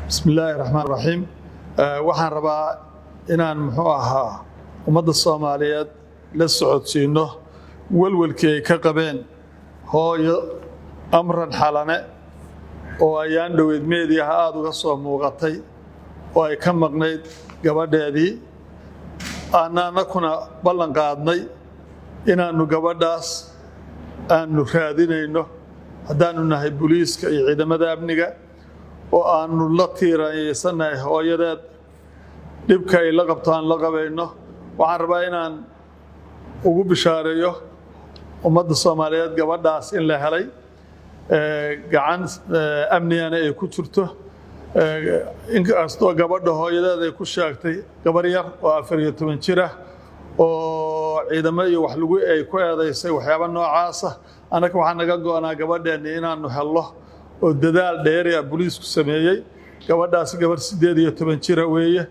Bismi illaahi raxmaan raxiim. Waxaan rabaa inaan, muxuu ahaa, ummadda Soomaaliyeed la socodsiino welwelkii ay ka qabeen hooyo Amran Xalane oo ayaan dhoweyd meediyaha aada uga soo muuqatay oo ay ka maqnayd gabadheedii. Aanna anakuna ballan qaadnay inaannu gabadhaas aanu raadinayno haddaanu nahay booliiska iyo ciidamada amniga, oo aanu la tiiraysanahay hooyadeed, dhibka ay la qabto aan la qabayno. Waxaan rabaa inaan ugu bishaareeyo ummadda Soomaaliyeed gabadhaas in la helay, gacan amnigana ay ku jirto. Inkastoo gabadha hooyadeed ay ku sheegtay gabar yar oo 14 jir ah oo ciidamo iyo wax lagu ay ku eedaysay, waxyaaba noocaasa, annaga waxaa naga go'naa gabadheenni inaanu helno oo dadaal dheeri ah booliisku sameeyey. Gabadhaasi gabarh 18 jira weeye.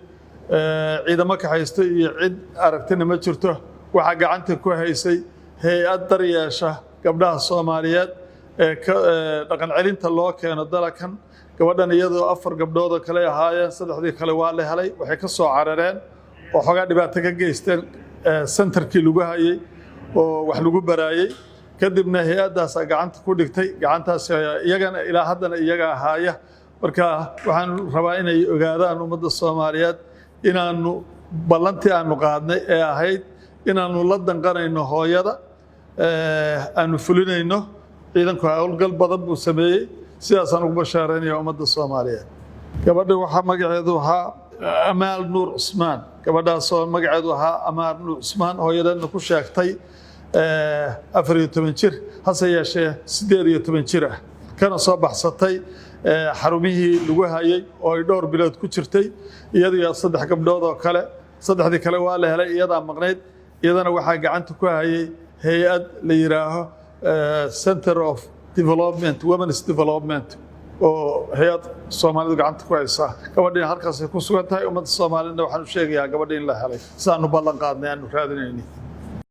Ciidamo kaxaysta iyo cid aragtina ma jirto. Waxaa gacanta ku haysay hay'ad daryeesha gabdhaha Soomaaliyeed ee dhaqan celinta loo keeno dalakan. Gabadhan iyadoo afar gabdhoodoo kale ahaayeen, saddexdii kale waa la helay. Waxay ka soo carareen oo xoogaa dhibaato ka geysteen centerkii lagu hayey oo wax lagu baraayey. Kadibna hay'addaasaa gacanta ku dhigtay. Gacantaas iyagana ilaa haddana iyaga ahaaya. Marka waxaan rabaa inay ogaadaan ummadda Soomaaliyeed inaanu ballantii aanu qaadnay ee ahayd inaanu la danqanayno hooyada aanu fulinayno. Ciidanku howlgal badan buu sameeyey. Sidaasaan ugu bashaaraynaya ummadda Soomaaliyeed. Gabadha waxaa magaceedu ahaa Amaal Nuur Cusmaan. Gabadhaasoo magaceedu ahaa Amaal Nuur Cusmaan, hooyadeedna ku sheegtay 14 jir, hase yeeshee 18 jir ah, kana soo baxsatay xarumihii lagu hayay oo ay dhowr bilood ku jirtay, iyadiyo saddex gabdhood oo kale. Saddexdii kale waa la helay, iyadaa maqnayd. Iyadana waxaa gacanta ku hayay hay'ad la yidhaaho Center of Development, Women's Development, oo hay'ad Soomaalidu gacanta ku haysaa. Gabadhiina halkaasay ku sugan tahay. Ummadda Soomaalida waxaan u sheegayaa gabadhi in la helay, sidaanu ballan qaadnay aanu raadinayni.